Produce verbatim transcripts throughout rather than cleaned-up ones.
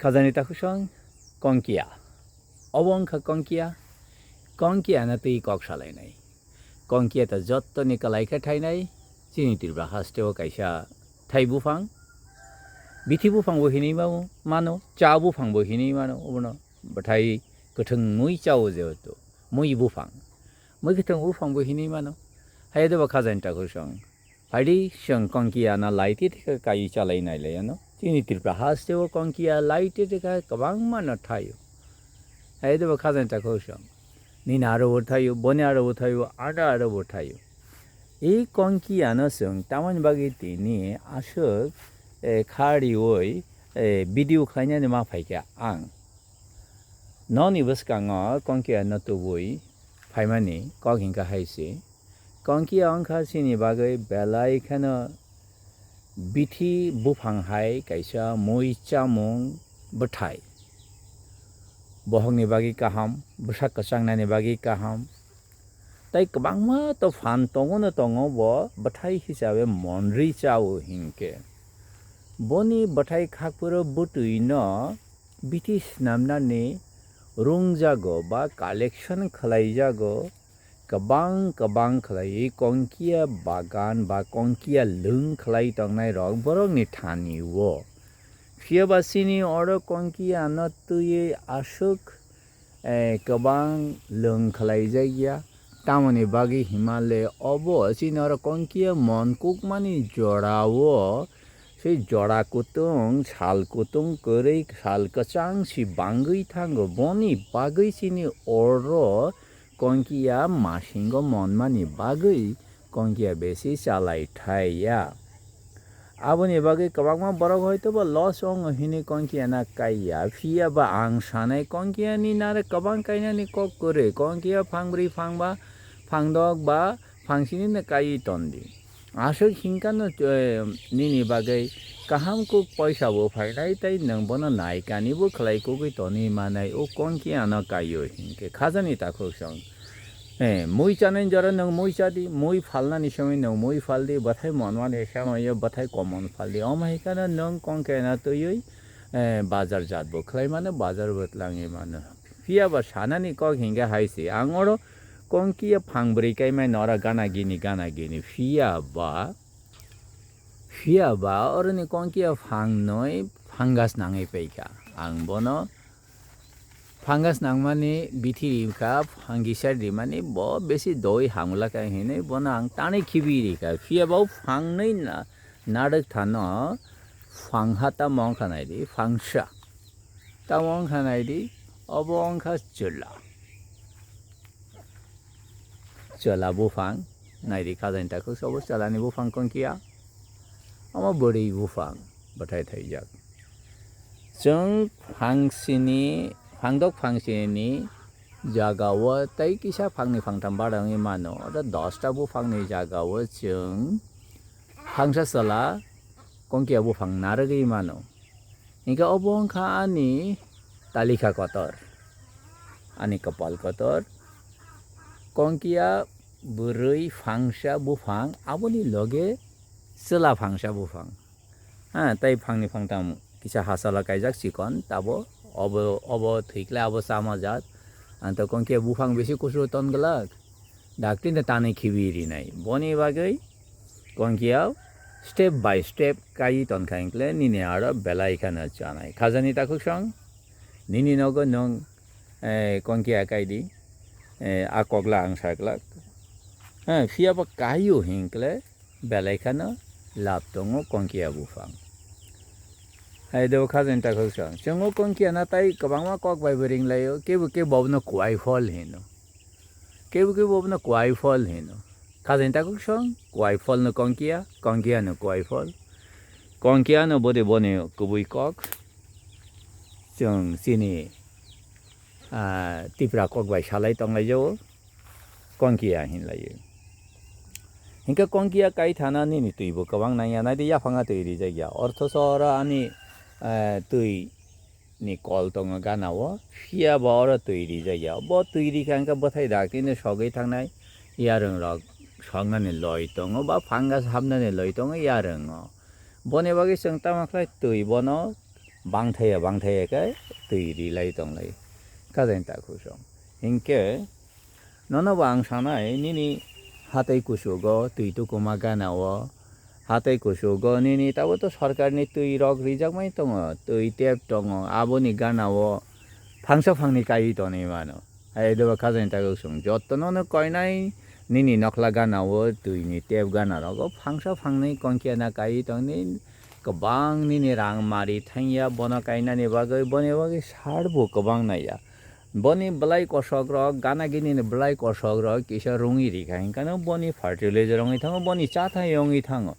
Khajani takhusong kongkiya. Obo wngkha kongkiya. Kongkiya no twi kok salainai. Kongkiya ta jottoni kwlai khe thainai. Chini Tripura haste o kaisa thai buphang. Bithi buphang bo hinwi mano, mano, cha buphang bo hinwi mano, obono bwthai kwthwng mui chao jehetu. Mui buphang. Mui kwthwng buphang bo hinwi mano. Hayadeba khajani takhusong. Phaidi chwng kongkiya na laiti thikhe kai chalai nailai ano. Chini Tripura haste o kongkiya laiti thikhe kwbangma no thaio. Hayadeba khajani takhusong. Nini aro bo thaio, boni aro bo thaio, ano aro bo thaio. E kongkiya no chwng tamoni bagwi tini aswk, eh, kharioi, eh, video khlainani ma phaikha ang. Noni bwskango kongkiya no tubui phaimani kok hinkha hai se. Kongkiya wngkha chini bagwi belai kheno bithi buphang hai kaisa mui chamung bwthai. Bohokni bagwi kaham, bwsak kwchangnani bagwi kaham. Tei kwbangma to phan tongo no tongo bo bwthai hisabe monri chao hinkhe. Boni bwthai khakphuru bwtwi no bithi snamnani rungjago ba collection khlaijago, kwbang kwbang khlaiwi kongkiya bagan ba kongkiya lwng khlai tongnai rok borokni thani o. Phiya ba chini oro kongkiya no twiwi aswk, eh, kwbang lwng khlaijakya. Tamoni bagwi himale obo chini oro kongkiya mon kukmani jorao se jora kutung, sal kutung kwrwi, sal kwchang si bangwi thango. Boni bagwi chini oro kongkiya masingo monmani bagwi kongkiya besi chalai thai ya. Aboni bagwi kwbangma borok hoito ba loss wngo hini kongkiya na kai ya. Phiya ba ang sanai kongkiya ni nare kwbang kainani kok kwrwi. Kongkiya phangbrwi phangba phangdok ba phangsini no kaiwi tondi. Aswk hinkha no, eh, nini bagwi kaham kuk poisa bo phainai tei nwng bono naikani bo khlai kugwi tonwi manai o kongkiya no kaiwi hinkhe khajani takhuk song. Eh, mui chanai jora nwng mui chadi, mui phalnani somoi nwng mui phaldi, bwthai monmani somoi o bwthai komon phaldi. Omo hai kheno nwng kongkeno twiwi, eh, bazar jat bo khlai mano, bazar bo twlangwi mano. Phiya ba sanani kok hinkhe hai se, ang oro kongkiya phangbrwi kaimai nora gana gini, gana gini. Phiya ba, phiya ba oroni kongkiya phangnwi phangas nangwi paikha. Ang bono phangas nangmani bithi rikha, phangisa rimani bo besi doi hamla kha hinwi bono ang tanwi khibi rikha. Phiya bo phangnwi na-, narwk thano phangha tamo wngkha naidi, phangsa. Tamo wngkha naidi, obo wngkha chwla. Chwla buphang, naidi khajani takhuk se obo chwlani buphang kongkiya. Omo bwrwi buphang, bwthai thaijak. Chwng phangsini, phangdok phangsini jagao tei kisa phangni phangtham bara wngwi mano. Oro dosta buphangni jagao chwng phangsa chwla kongkiya buphang narwgwi mano. Hinkhe obo wngkha ani talikha kotor, ani kopal kotor. Kongkiya bwrwi phangsa buphang, aboni loge chwla phangsa buphang. Ha, tei phangni phangtham kisa hachalo kaijak chikon, tabo obo, obo thwikle abo chama jat. Ang to kongkiya buphang bisi kuchro ton glak. Dakti no tanwi khibi rinai. Boni bagwi kongkiya step by step kai tonkha hinkle nini aro belai kheno chanai. Khajani takhuk song, nini nogo nwng, eh, kongkiya kaidi, eh, a kokla ang saklak. Eh, phiya ba kaio hinkle belai kheno lab tongo kongkiya buphang. Hai do khajani takhuk song. Chwngo kongkiya na tai kwbangma kok bai bo ringlaio, kebo kebo bono kwai phol hino. Kebo kebo bono kwai phol hino. Khajani takhuk song, kwai phol no kongkiya, kongkiya no kwai phol. Kongkiya no bode boni kubui kok. Chwng chini, ah, Tipra kok bai salai tonglai jao, kongkiya hinlaio. Hinkhe kongkiya kai thana nini twi bo kwbang nangya, naidi yaphanga twi rijak ya. Orthoso oro ani, eh, twi ni kol tongo gana o, phiya bo oro twi rijak ya. Bo twi rikha hinkhe bwthai dak tini sogwi thangnai yarwng rok soknani loi tongo ba fungus hapnani loi tongo yarwng o. Boni bagwi chwng tamo khlai twi bono bangthaya bangthaya khe twi rilai tonglai kajani takhuk song. Hinkhe nono bo ang sanai, nini hatai kusugo twi tukuma gana o, hatai kusugo nini tabo to sorkarni twi rok rijakmai tongo, twi tap tongo, aboni gana o phangsa phangni kaiwi tonwi mano. Hai doba kajani takhuk song, jotono no koinai nini nokhla gana o twini tap gana rogo phangsa phangni kongkiya na kaiwi tongni, kwbang nini rang mari thangya bono kainani bagwi, boni bagwi sar bo kwbang naiya. Boni belai kosok rok, gana gini ni belai kosok rok kisa rungwi rikha, hinkhe no boni fertilizer wngwi thango, boni chathai wngwi thango.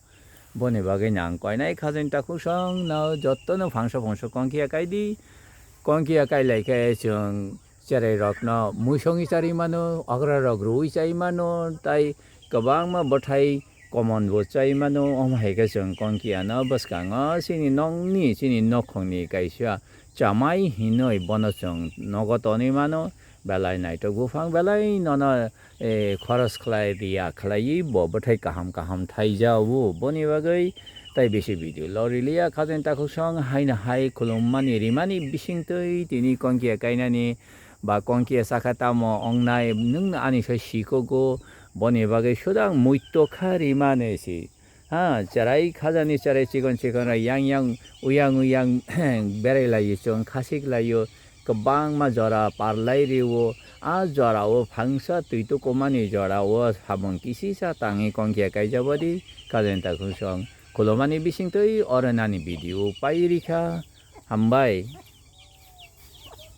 Boni bagwi no ang koinai kajani takhuk song no jotono phangsa phangsa kongkiya kaidi, kongkiya kailai khe chwng cherai rokno muisongwi charwi mano, okra rok rwui chai mano, tai kwbangma bwthai common bo chai mano, omo hai khe chwng kongkiya no bwskango chini nokni, chini nokhongni kaisa chamai hinwi bono chwng nogo tonwi mano, belai naitok buphang, belai nono, eh, khoros khlai riya khlaiwi bo bwthai kaham kaham thaijao, boni bagwi tai bisi video lo riliya kajani takhuk song haino hai khulummani rimani bisingtwi tini kongkiya kainani ba kongkiya sakha tamo ongnai nwng ani sai sikogo, boni bagwi sudang muito kha rimani si. Ha, cherai khajani cherai chikon chikon rok yang yang uyang uyang berai laio chwng khasik laio, kwbangma jora parlai rio. A jora o phangsa twi tukumani jora o samung kisisa tangwi kongkiya kaijabadi kajani takhuk song khulumani bisingtwi oro nani video pai rikha. Hambai.